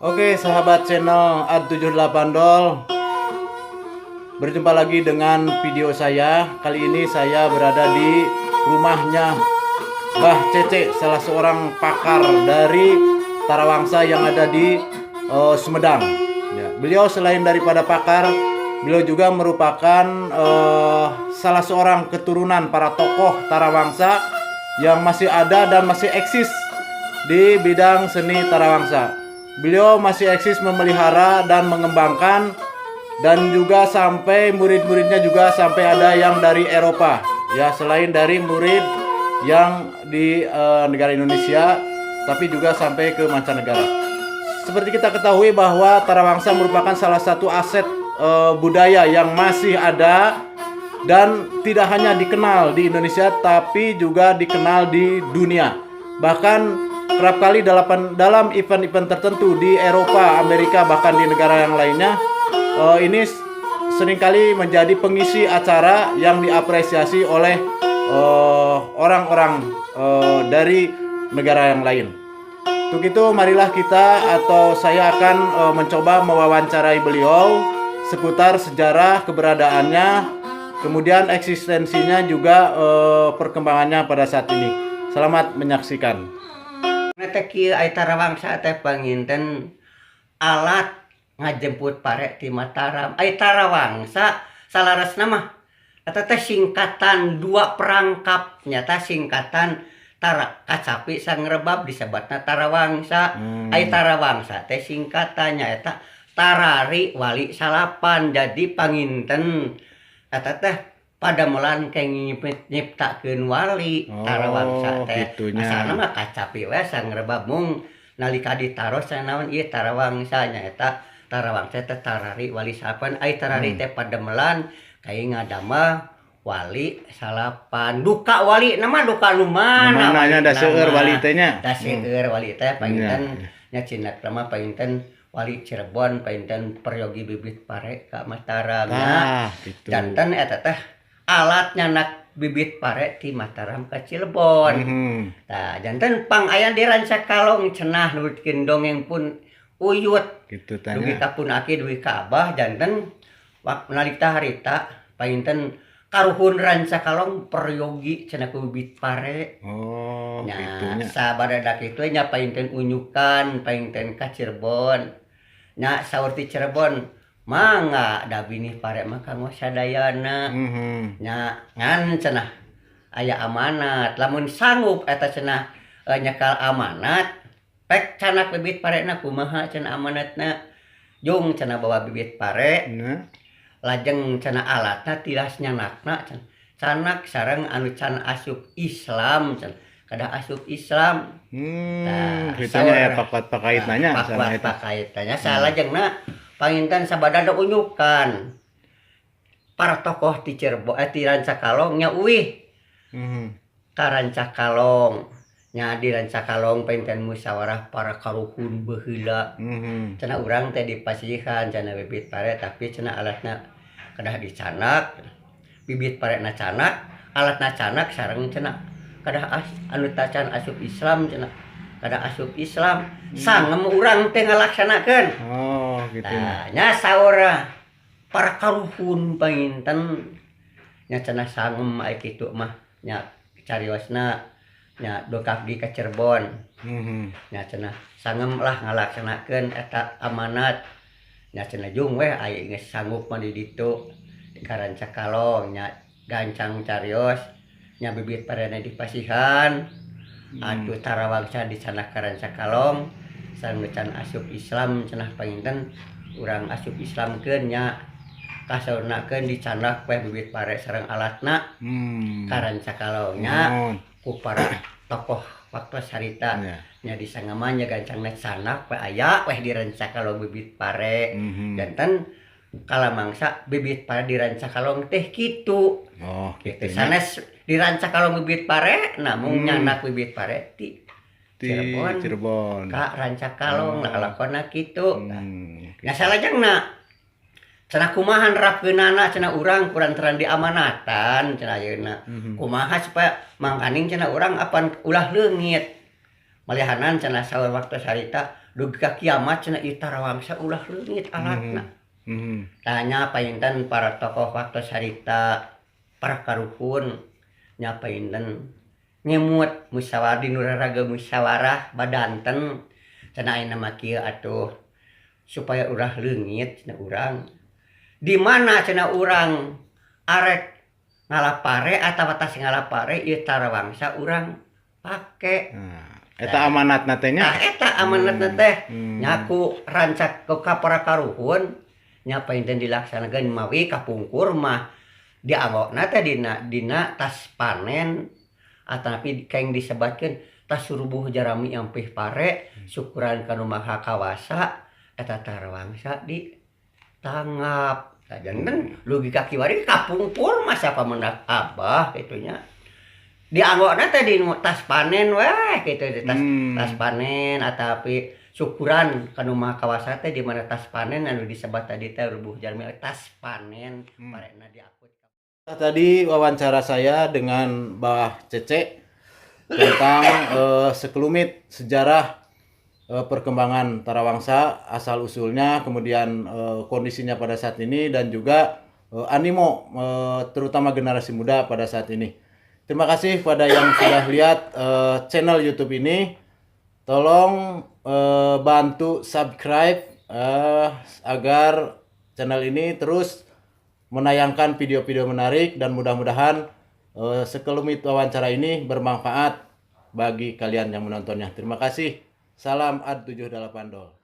Oke, sahabat channel Ad78 Dol. Berjumpa lagi dengan video saya. Kali ini saya berada di rumahnya Mbah Cece, salah seorang pakar dari Tarawangsa yang ada di Sumedang. Ya, beliau selain daripada pakar, beliau juga merupakan salah seorang keturunan para tokoh Tarawangsa yang masih ada dan masih eksis di bidang seni Tarawangsa. Beliau masih eksis memelihara dan mengembangkan dan juga sampai murid-muridnya juga sampai ada yang dari Eropa. Ya, selain dari murid yang di negara Indonesia, tapi juga sampai ke mancanegara. Seperti kita ketahui bahwa Tarawangsa merupakan salah satu aset budaya yang masih ada dan tidak hanya dikenal di Indonesia, tapi juga dikenal di dunia. Bahkan kerap kali dalam event-event tertentu di Eropa, Amerika, bahkan di negara yang lainnya, ini seringkali menjadi pengisi acara yang diapresiasi oleh orang-orang dari negara yang lain. Untuk itu, marilah kita atau saya akan mencoba mewawancarai beliau seputar sejarah keberadaannya, kemudian eksistensinya, juga perkembangannya pada saat ini. Selamat menyaksikan. Teh kieu, ai Tarawangsa teh panginten alat ngajemput pare ti Mataram. Ai Tarawangsa salaresna mah eta teh singkatan dua perangkap, nyata singkatan tara kacapi sareng rebab disebatna Tarawangsa. Ai Tarawangsa teh singkatannya eta Tarari Wali Salapan. Jadi panginten eta teh padamelan kenging nyiptakeun wali. Tarawangsa teh Gitu nya. Asalna mah kacapi we sareng rebab, mung nalika ditaros naon ieu Tarawangsa, nyaeta Tarawangsa teh Tarari Wali Salapan. Ai tarari teh padamelan kenging ngadamel wali salapan. Duka wali nama duka nu mana? Nu mana nya, da seueur wali teh nya. Da seueur wali teh. Panginten nya cindak mah panginten wali Cirebon, panginten peryogi bibit pare ka Mataram nya. Tah, gitu. Janten eta teh alat nyandak bibit pare ti Mataram ka Cirebon. Tah, janten pang aya di Rancakalong cenah nurutkeun dongeng pun uyut. Gitu tah Dugi nya. ka pun aki, dugi ka abah. Janten waktu nalika harita panginten karuhun Rancakalong peryogi cenah ku bibit pare. Oh, Nya, gitu nya. Sabada kitu nya panginten unyukan panginten ka Cirebon. Nya, saur ti Cirebon, mangga, da binih pare mah kanggo sadayana. Nya, ngan cenah aya amanat, lamun sanggup eta cenah nyekal amanat pek canak bibit parena. Kumaha cenah amanatna? Jung cenah bawa bibit pare, lajeng cenah alatna tilas nyanakna cenah canak sareng anu can asup Islam cenah, kedah asup Islam. Tah, Gitu nya ya, saur pakuat pakaitna nya pakuat sana eta. Pakaitannya salajengna panginten sabada unyukan para tokoh ti Cirebon, ti Rancakalong nya, uih ka Rancakalong. Nya, di Rancakalong panginten musyawarah para karuhun baheula. Cenah urang teh dipasihan cenah bibit pare, tapi cenah alatna kedah dicanak, bibit parena canak, alatna canak, sareng cenah kedah anu tacan asup Islam cenah, kedah asup Islam. Sangem urang teh ngalaksanakeun? Oh, gitu nya. Tah, nya saur para karuhun panginten nya cenah sangem ai kitu mah. Nya, cariosna nya dokap di ka Cirebon. Nya, cenah sangem lah ngalaksanakeun eta amanat. Nya, cenah jung weh ai geus sanggup mah di ditu di Rancakalong. Nya, gancang carios nya, bibit parena dipasihan, atuh Tarawangsa di sana ka Rancakalong sareng nu can asup Islam cenah panginten urang asup Islamkeun. Nya, kasaurnakeun dicandak we bibit pare sareng alatna ka Rancakalong nya ku para tokoh waktu harita. Nya, disangeman nya, gancangna canak we aya weh di Rancakalong bibit pare. Janten kalamangsa bibit pare di Rancakalong teh kitu. Oh, gitu gitu nya. Sanes di Rancakalong bibit pare, namung nyandak bibit pare ti Di Cirebon Cirebon. ka Rancakalong. Lah, lakona kitu. Nya, salajengna cenah kumaha nerapkeunana cenah urang kulantaran diamanatan cenah ayeuna. Kumaha supaya mangkaning cenah urang apan ulah leungit malihanan cenah saur waktu harita. Dugi ka kiamat cenah ieu tarawangsa ulah leungit alatna. Tanya painten para tokoh waktu harita, para karuhun nya painten ngemut musyawarah di nu raraga musyawarah badanten cenah ayeuna mah kieu atuh supaya ulah leungit cenah urang. Di mana cenah urang arek ngalapare atawa tas ngalapare ieu tarawangsa urang pake. Nah, eta amanatna teh nya. Tah eta amanatna teh. Nya ku rancak ku ka para karuhun nya painten dilaksanakeun mawi kapungkur mah dianggona teh dina dina tas panen atanapi keng disebatkeun tas surubuh jarami ampih pare syukuran ka Nu Maha Kawasa eta tarawangsa ditanggap. Tah janten logika kiwari kapungkur mah sapamendak abah kitu nya. Dianggona teh di tas panen weh kitu di tas tas panen atapi syukuran ka Nu Maha Kawasa teh di mana tas panen anu disebat tadi teh rubuh jarami tas panen parena diakut. Tadi wawancara saya dengan Bah Cece tentang sekelumit sejarah perkembangan Tarawangsa, asal usulnya, kemudian kondisinya pada saat ini dan juga animo terutama generasi muda pada saat ini. Terima kasih pada yang sudah lihat channel YouTube ini. Tolong bantu subscribe agar channel ini terus menayangkan video-video menarik dan mudah-mudahan sekelumit wawancara ini bermanfaat bagi kalian yang menontonnya. Terima kasih. Salam Ad 78 Dol.